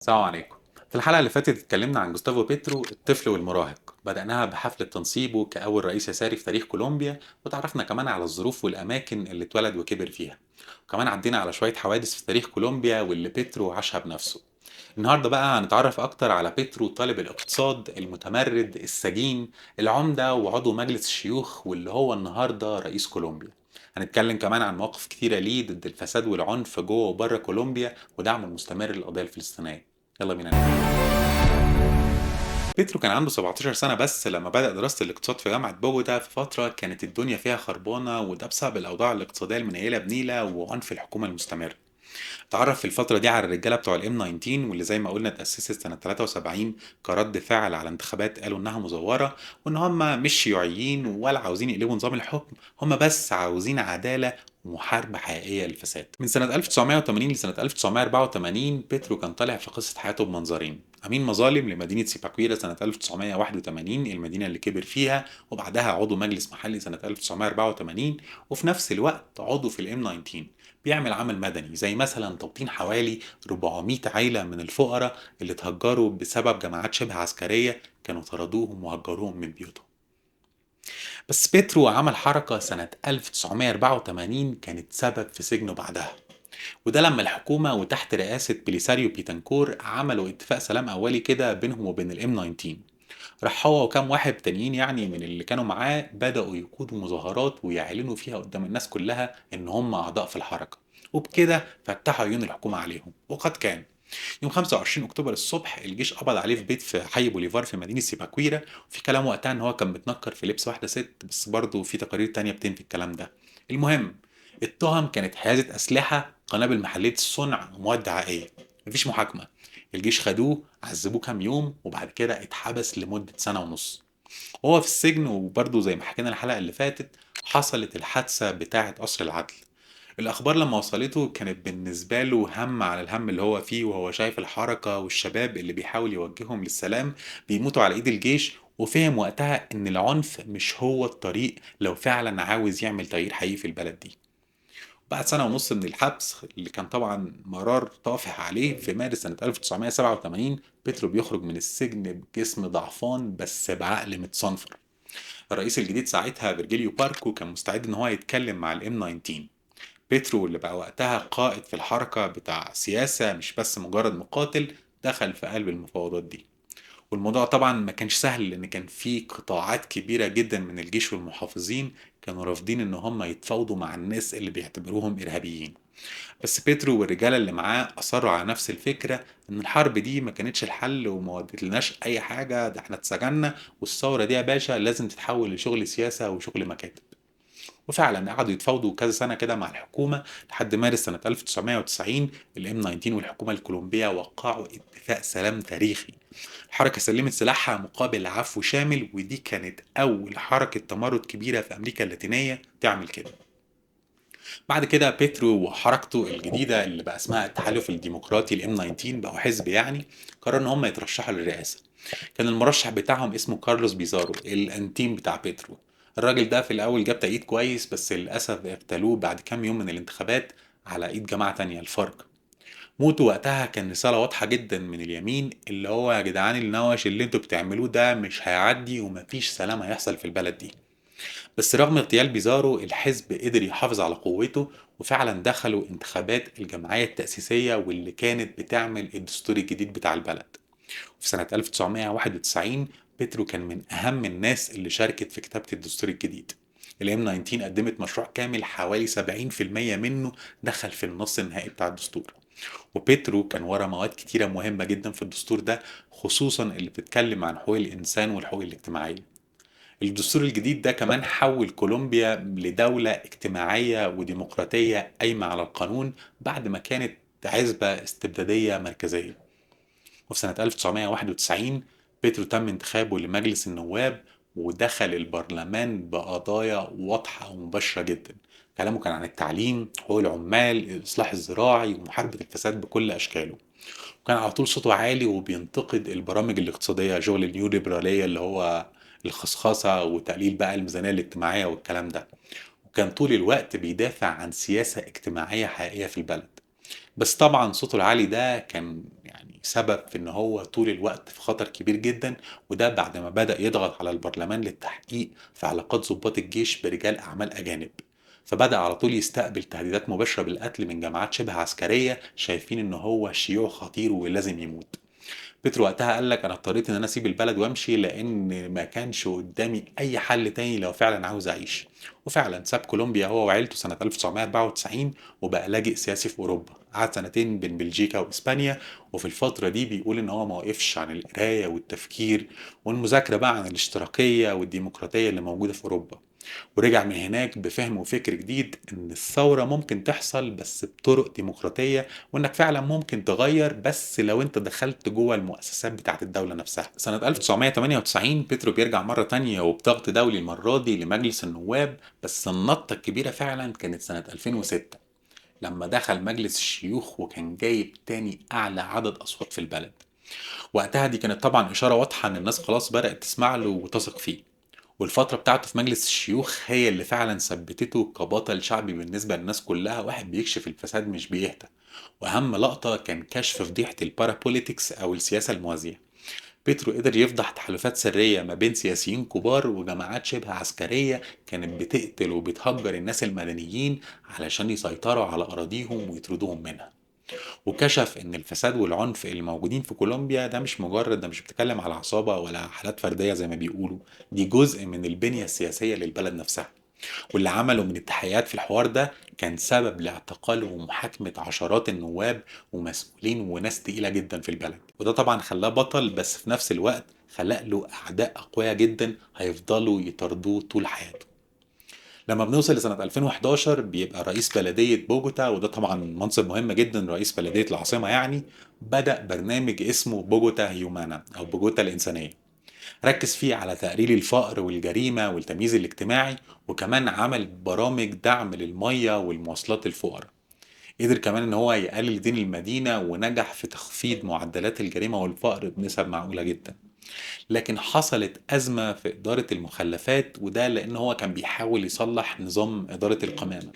السلام عليكم. في الحلقة اللي فاتت اتكلمنا عن جوستافو بيترو الطفل والمراهق، بدأناها بحفلة تنصيبه كأول رئيس يساري في تاريخ كولومبيا، وتعرفنا كمان على الظروف والأماكن اللي اتولد وكبر فيها، وكمان عدينا على شوية حوادث في تاريخ كولومبيا واللي بيترو عاشها بنفسه. النهاردة بقى هنتعرف أكتر على بيترو طالب الاقتصاد المتمرد السجين العمدة وعضو مجلس الشيوخ واللي هو النهاردة رئيس كولومبيا. هنتكلم كمان عن مواقف كتيرة ليه ضد الفساد والعنف جوه وبره كولومبيا ودعمه المستمر للقضية الفلسطينية. يلا بينا نبدأ. بيترو كان عنده 17 سنة بس لما بدأ دراسة الاقتصاد في جامعة بوغوتا، في فترة كانت الدنيا فيها خربانة، وده بسبب الأوضاع الاقتصادية المنيلة بنيلة وعنف الحكومة المستمر. اتعرف في الفترة دي على الرجالة بتوع الام 19، واللي زي ما قلنا اتأسست سنة 73 كرد فعل على انتخابات قالوا انها مزورة، وان هم مش شيوعيين ولا عاوزين يقلبوا نظام الحكم، هم بس عاوزين عدالة ومحاربة حقيقية للفساد. من سنة 1980 لسنة 1984 بيترو كان طالع في قصة حياته بمنظرين: أمين مظالم لمدينة سيباكويرا سنة 1981 المدينة اللي كبر فيها، وبعدها عضو مجلس محلي سنة 1984، وفي نفس الوقت عضو في الام 19 بيعمل عمل مدني زي مثلا توطين حوالي 400 عيلة من الفقراء اللي اتهجروا بسبب جماعات شبه عسكرية كانوا طردوهم وهجروهم من بيوتهم. بس بيترو عمل حركة سنة 1984 كانت سبب في سجنه بعدها، وده لما الحكومة وتحت رئاسة بليساريو بيتانكور عملوا اتفاق سلام أولي كده بينهم وبين الام 19. راح هو وكام واحد تانيين يعني من اللي كانوا معاه بدأوا يقودوا مظاهرات ويعلنوا فيها قدام الناس كلها إن هم أعضاء في الحركة، وبكده فتحوا عيون الحكومة عليهم. وقد كان يوم 25 أكتوبر الصبح الجيش قبض عليه في بيت في حي بوليفار في مدينة سيباكويرا، وفي كلام وقتها إن هو كان متنكر في لبس واحدة ست، بس برضه في تقارير تانية بتنفي الكلام ده. المهم التهم كانت حيازة أسلحة، قنابل محلية الصنع، ومواد دعائية. مفيش محاكمة، الجيش خدوه عذبوه كام يوم وبعد كده اتحبس لمدة 1.5 سنة. وهو في السجن، وبرضه زي ما حكينا الحلقة اللي فاتت، حصلت الحادثة بتاعة قصر العدل. الأخبار لما وصلته كانت بالنسبة له هم على الهم اللي هو فيه، وهو شايف الحركة والشباب اللي بيحاول يوجههم للسلام بيموتوا على إيد الجيش، وفهم وقتها إن العنف مش هو الطريق لو فعلا عاوز يعمل تغيير حقيقي في البلد دي. بعد 1.5 سنة من الحبس اللي كان طبعا مرار طافح عليه، في مارس سنة 1987 بيترو بيخرج من السجن بجسم ضعفان بس بعقل متصنفر. الرئيس الجديد ساعتها فيرجيليو باركو كان مستعد ان هو يتكلم مع الام 19. بيترو اللي بقى وقتها قائد في الحركة بتاع سياسة مش بس مجرد مقاتل، دخل في قلب المفاوضات دي. والموضوع طبعا ما كانش سهل، لان كان في قطاعات كبيرة جدا من الجيش والمحافظين كانوا رافضين ان هم يتفاوضوا مع الناس اللي بيعتبروهم ارهابيين. بس بيترو والرجالة اللي معاه اصروا على نفس الفكرة، ان الحرب دي ما كانتش الحل وما ودتلناش اي حاجة، ده احنا اتسجنا، والثورة دي يا باشا لازم تتحول لشغل سياسة وشغل مكاتب. وفعلا قعدوا يتفاوضوا كذا سنة كده مع الحكومة لحد مارس سنة 1990 الام 19 والحكومة الكولومبية وقعوا اتفاق سلام تاريخي. الحركة سلمت سلاحها مقابل عفو شامل، ودي كانت أول حركة تمرد كبيرة في أمريكا اللاتينية تعمل كده. بعد كده بيترو وحركته الجديدة اللي بقى اسمها التحالف الديمقراطي الام 19 بقوا حزب يعني، قرروا ان هم يترشحوا للرئاسة. كان المرشح بتاعهم اسمه كارلوس بيزارو، الانتيم بتاع بيترو. الراجل ده في الأول جاب تأييد كويس، بس للأسف اغتالوه بعد كام يوم من الانتخابات على إيد جماعة تانية، الفارك. موته وقتها كان رسالة واضحة جدا من اليمين، اللي هو يا جدعان النوش اللي انتوا بتعملوه ده مش هيعدي ومفيش سلام هيحصل في البلد دي. بس رغم اغتيال بيزارو الحزب قدر يحافظ على قوته، وفعلا دخلوا انتخابات الجمعية التأسيسية واللي كانت بتعمل الدستور الجديد بتاع البلد. وفي سنة 1991 بيترو كان من أهم الناس اللي شاركت في كتابة الدستور الجديد. الام 19 قدمت مشروع كامل حوالي 70% منه دخل في النص النهائي بتاع الدستور. وبيترو كان ورا مواد كتيرة مهمة جدا في الدستور ده، خصوصا اللي بتتكلم عن حقوق الإنسان والحقوق الاجتماعية. الدستور الجديد ده كمان حول كولومبيا لدولة اجتماعية وديمقراطية قايمة على القانون بعد ما كانت عزبة استبدادية مركزية. وفي سنة 1991 بيترو تم انتخابه لمجلس النواب ودخل البرلمان بقضايا واضحة ومباشرة جدا. كلامه كان عن التعليم، حقوق العمال، الإصلاح الزراعي، ومحاربة الفساد بكل أشكاله. وكان على طول صوته عالي وبينتقد البرامج الاقتصادية، شغل النيو ليبرالية اللي هو الخصخصة وتقليل بقى الميزانية الاجتماعية والكلام ده. وكان طول الوقت بيدافع عن سياسة اجتماعية حقيقية في البلد. بس طبعا صوته العالي ده كان يعني سبب في ان هو طول الوقت في خطر كبير جدا، وده بعد ما بدأ يضغط على البرلمان للتحقيق في علاقات ضباط الجيش برجال أعمال أجانب. فبدأ على طول يستقبل تهديدات مباشرة بالقتل من جماعات شبه عسكرية شايفين ان هو شيوع خطير ولازم يموت. بيترو وقتها قال لك انا اضطريت ان انا اسيب البلد وامشي لان ما كانش قدامي اي حل تاني لو فعلا عاوز اعيش. وفعلا ساب كولومبيا هو وعيلته سنة 1994 وبقى لاجئ سياسي في اوروبا. قعد سنتين بين بلجيكا واسبانيا، وفي الفترة دي بيقول ان هو ما وقفش عن القراية والتفكير والمذاكرة بقى عن الاشتراكية والديمقراطية اللي موجودة في اوروبا. ورجع من هناك بفهم وفكر جديد ان الثورة ممكن تحصل بس بطرق ديمقراطية، وانك فعلا ممكن تغير بس لو انت دخلت جوه المؤسسات بتاعت الدولة نفسها. سنة 1998 بيترو بيرجع مرة تانية وبضغط دولي المرة دي لمجلس النواب، بس النطة الكبيرة فعلا كانت سنة 2006 لما دخل مجلس الشيوخ وكان جايب تاني أعلى عدد أصوات في البلد. وقتها دي كانت طبعا إشارة واضحة ان الناس خلاص بدأت تسمع له وتثق فيه. والفترة بتاعته في مجلس الشيوخ هي اللي فعلا ثبتته كبطل شعبي بالنسبة للناس كلها، واحد بيكشف الفساد مش بيهدى. وأهم لقطة كان كشف فضيحة ال parapolitics أو السياسة الموازية. بيترو قدر يفضح تحالفات سرية ما بين سياسيين كبار وجماعات شبه عسكرية كانت بتقتل وبتهجر الناس المدنيين علشان يسيطروا على أراضيهم ويطردوهم منها. وكشف ان الفساد والعنف اللي موجودين في كولومبيا ده مش مجرد، ده مش بتكلم على عصابة ولا حالات فردية زي ما بيقولوا، دي جزء من البنية السياسية للبلد نفسها. واللي عمله من التحقيقات في الحوار ده كان سبب لاعتقاله ومحاكمة عشرات النواب ومسؤولين وناس تقيلة جدا في البلد. وده طبعا خلاه بطل، بس في نفس الوقت خلق له أعداء أقوياء جدا هيفضلوا يطاردوه طول حياته. لما بنوصل لسنة 2011 بيبقى رئيس بلدية بوجوتا، وده طبعا منصب مهم جدا، رئيس بلدية العاصمة يعني. بدأ برنامج اسمه بوجوتا هيومانا أو بوجوتا الإنسانية، ركز فيه على تقليل الفقر والجريمة والتمييز الاجتماعي، وكمان عمل برامج دعم للمية والمواصلات للفقراء. قدر كمان ان هو يقلل دين المدينة ونجح في تخفيض معدلات الجريمة والفقر بنسب معقولة جدا. لكن حصلت أزمة في إدارة المخلفات، وده لأن هو كان بيحاول يصلح نظام إدارة القمامة.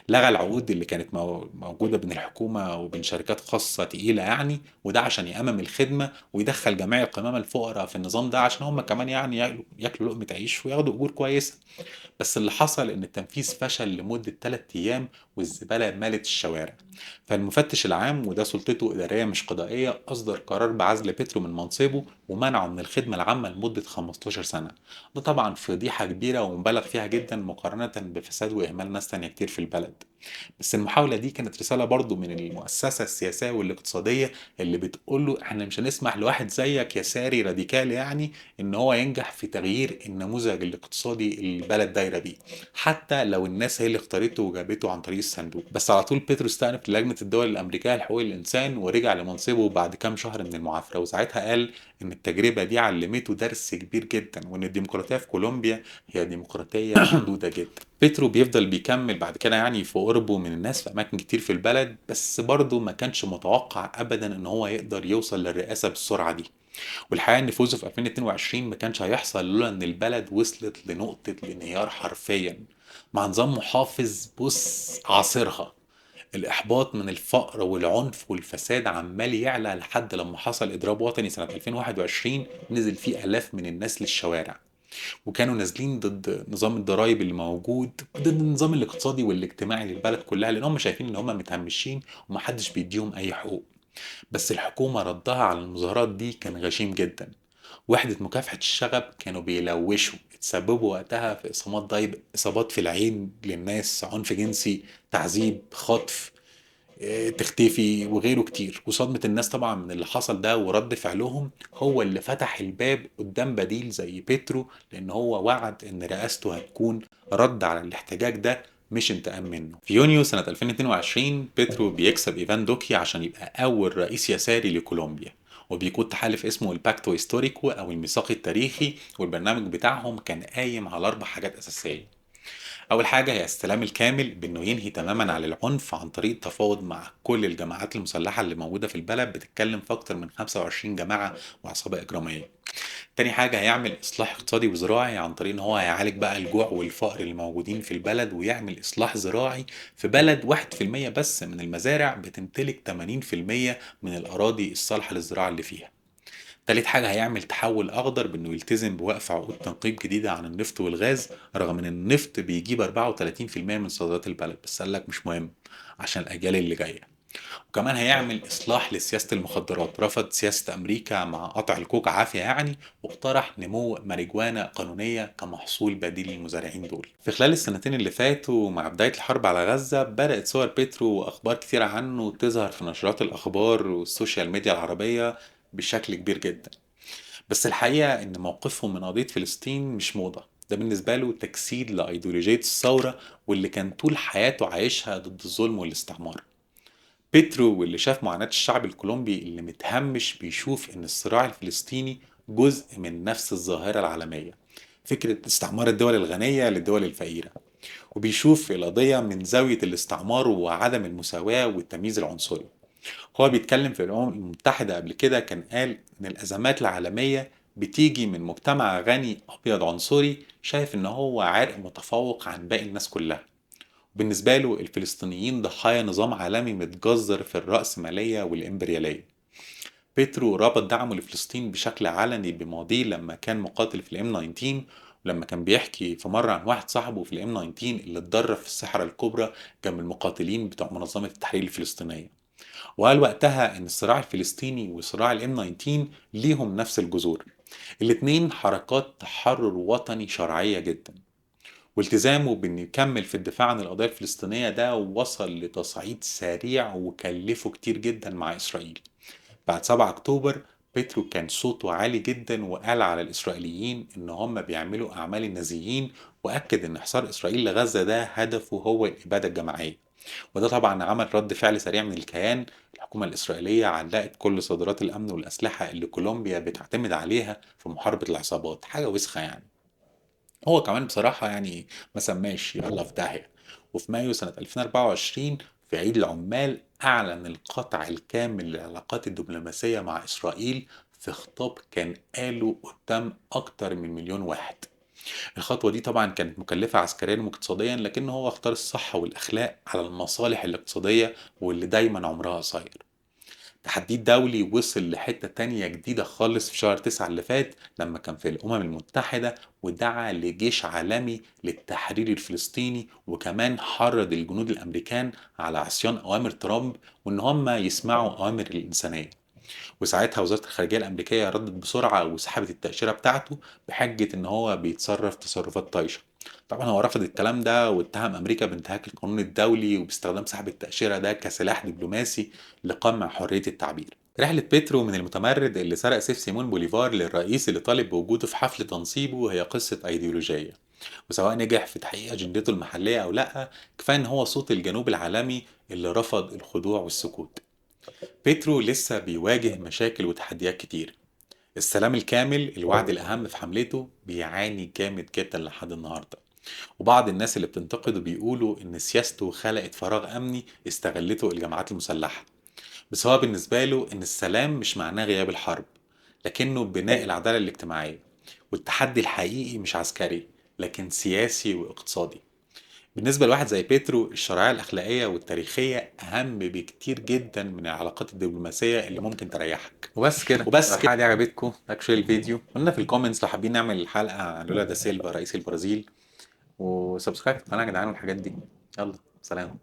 لغى العقود اللي كانت موجودة بين الحكومة وبين شركات خاصة تقيلة يعني، وده عشان يأمم الخدمة ويدخل جميع القمامة الفقراء في النظام ده عشان هم كمان يعني ياكلوا لقمة عيش وياخدوا أجور كويسة. بس اللي حصل إن التنفيذ فشل لمدة 3 أيام والزبالة مالت الشوارع. فالمفتش العام، وده سلطته إدارية مش قضائية، أصدر قرار بعزل بيترو من منصبه ومنعه من الخدمة العامة لمدة 15 سنة. ده طبعا فضيحة كبيرة ومبالغ فيها جدا مقارنة بفساد وإهمال ناس تانية كتير في البلد. بس المحاولة دي كانت رسالة برضو من المؤسسة السياسية والاقتصادية اللي بتقوله احنا مش هنسمح لواحد زيك يساري راديكالي يعني ان هو ينجح في تغيير النموذج الاقتصادي اللي البلد دايرة بيه، حتى لو الناس هي اللي اختارته وجابته عن طريق الصندوق. بس على طول بيترو استأنف لجنة الدول الأمريكية لحقوق الإنسان ورجع لمنصبه بعد كام شهر من المعافرة. وساعتها قال ان التجربة دي علمته درس كبير جدا، وان الديمقراطية في كولومبيا هي ديمقراطية محدودة جدا. بيترو بيفضل بيكمل بعد كده يعني في قربه من الناس في أماكن كتير في البلد، بس برضه ما كانش متوقع أبدا إن هو يقدر يوصل للرئاسة بالسرعة دي. والحقيقة إن فوزه في 2022 ما كانش هيحصل لولا إن البلد وصلت لنقطة الانهيار حرفيا مع نظام محافظ بص عاصرها. الإحباط من الفقر والعنف والفساد عمال يعلى لحد لما حصل إضراب وطني سنة 2021 نزل فيه آلاف من الناس للشوارع، وكانوا نازلين ضد نظام الضرائب اللي موجود، ضد النظام الاقتصادي والاجتماعي للبلد كلها، لان هم شايفين ان هم متهمشين ومحدش بيديهم اي حقوق. بس الحكومة ردها على المظاهرات دي كان غشيم جدا. وحدة مكافحة الشغب كانوا بيلوشوا، اتسببوا وقتها في إصابات في العين للناس، عنف جنسي، تعذيب، خطف، تختفي وغيره كتير. وصدمة الناس طبعا من اللي حصل ده ورد فعلهم هو اللي فتح الباب قدام بديل زي بيترو، لان هو وعد ان رئاسته هتكون رد على الاحتجاج ده مش انتقام منه. في يونيو سنة 2022 بيترو بيكسب ايفان دوكي عشان يبقى اول رئيس يساري لكولومبيا، وبيقود تحالف اسمه ال Pacto Histórico او الميثاق التاريخي. والبرنامج بتاعهم كان قايم على 4 حاجات اساسية. أول حاجة هي السلام الكامل، بأنه ينهي تماما على العنف عن طريق التفاوض مع كل الجماعات المسلحة اللي موجودة في البلد، بتتكلم في أكتر من 25 جماعة وعصابة إجرامية. تاني حاجة هيعمل إصلاح اقتصادي وزراعي عن طريق إن هو هيعالج بقى الجوع والفقر اللي موجودين في البلد، ويعمل إصلاح زراعي في بلد 1% بس من المزارع بتمتلك 80% من الأراضي الصالحة للزراعة اللي فيها. تالت حاجة هيعمل تحول أخضر بإنه يلتزم بوقف عقود تنقيب جديدة عن النفط والغاز، رغم إن النفط بيجيب 34% من صادرات البلد، بس قال لك مش مهم عشان الأجيال اللي جاية. وكمان هيعمل إصلاح لسياسة المخدرات، رفض سياسة أمريكا مع قطع الكوك عافية يعني، واقترح نمو ماريجوانا قانونية كمحصول بديل للمزارعين دول. في خلال السنتين اللي فاتوا مع بداية الحرب على غزة بدأت صور بيترو وأخبار كتيرة عنه تظهر في نشرات الأخبار وال social media العربية بشكل كبير جدا. بس الحقيقة إن موقفهم من قضية فلسطين مش موضة، ده بالنسبة له تجسيد لأيديولوجية الثورة واللي كان طول حياته عايشها ضد الظلم والاستعمار. بيترو واللي شاف معاناة الشعب الكولومبي اللي متهمش بيشوف إن الصراع الفلسطيني جزء من نفس الظاهرة العالمية، فكرة استعمار الدول الغنية للدول الفقيرة، وبيشوف القضية من زاوية الاستعمار وعدم المساواة والتمييز العنصري. هو بيتكلم في الأمم المتحدة قبل كده كان قال إن الأزمات العالمية بتيجي من مجتمع غني أبيض عنصري شايف إن هو عرق متفوق عن باقي الناس كلها. بالنسبة له الفلسطينيين ضحايا نظام عالمي متجذر في الرأسمالية والإمبريالية. بيترو ربط دعمه لفلسطين بشكل علني بماضيه لما كان مقاتل في الام 19، ولما كان بيحكي في مرة عن واحد صاحبه في الام 19 اللي اتدرب في الصحراء الكبرى جنب المقاتلين بتوع منظمة التحرير الفلسطينية، وقال وقتها ان الصراع الفلسطيني وصراع الام 19 ليهم نفس الجذور، الاتنين حركات تحرر وطني شرعية جدا. والتزامه بانه يكمل في الدفاع عن القضية الفلسطينية ده وصل لتصعيد سريع وكلفه كتير جدا مع إسرائيل. بعد 7 أكتوبر بيترو كان صوته عالي جدا وقال على الإسرائيليين إن هم بيعملوا أعمال النازيين، وأكد إن حصار إسرائيل لغزة ده هدفه هو الإبادة الجماعية. وده طبعا عمل رد فعل سريع من الكيان. الحكومة الإسرائيلية علقت كل صادرات الأمن والأسلحة اللي كولومبيا بتعتمد عليها في محاربة العصابات، حاجة وسخة يعني. هو كمان بصراحة يعني ما سماش يلا في داهية. وفي مايو سنة 2024 في عيد العمال أعلن القطع الكامل للعلاقات الدبلوماسية مع إسرائيل في خطاب كان قاله قدام أكتر من 1 مليون واحد. الخطوة دي طبعا كانت مكلفة عسكريا واقتصاديا، لكن هو اختار الصح والأخلاق على المصالح الاقتصادية واللي دايما عمرها قصير. تحدي دولي وصل لحتة تانية جديدة خالص في شهر 9 اللي فات لما كان في الأمم المتحدة ودعا لجيش عالمي للتحرير الفلسطيني، وكمان حرض الجنود الأمريكان على عصيان أوامر ترامب وإن هم يسمعوا أوامر الإنسانية. وساعتها وزارة الخارجية الأمريكية ردت بسرعة وسحبت التأشيرة بتاعته بحجة إن هو بيتصرف تصرفات طايشة. طبعا هو رفض الكلام ده واتهم أمريكا بانتهاك القانون الدولي وباستخدام سحب التأشيرة ده كسلاح دبلوماسي لقمع حرية التعبير. رحلة بيترو من المتمرد اللي سرق سيف سيمون بوليفار للرئيس اللي طالب بوجوده في حفل تنصيبه هي قصة أيديولوجية، وسواء نجح في تحقيق أجندته المحلية أو لأ، كفاية إن هو صوت الجنوب العالمي اللي رفض الخضوع والسكوت. بيترو لسه بيواجه مشاكل وتحديات كتير. السلام الكامل الوعد الأهم في حملته بيعاني جامد جدا لحد النهاردة، وبعض الناس اللي بتنتقده بيقولوا إن سياسته خلقت فراغ أمني استغلته الجماعات المسلحة. بس هو بالنسبة له إن السلام مش معناه غياب الحرب، لكنه بناء العدالة الاجتماعية، والتحدي الحقيقي مش عسكري لكن سياسي واقتصادي. بالنسبة لواحد زي بيترو الشرعية الأخلاقية والتاريخية أهم بكتير جدا من العلاقات الدبلوماسية اللي ممكن تريحك. وبس كده الحلقة دي عجبتكم like share الفيديو، قلنا في ال comments لو حابين نعمل حلقة عن لولا دا سيلفا رئيس البرازيل، و subscribe في القناة يا جدعان والحاجات دي. يلا سلام.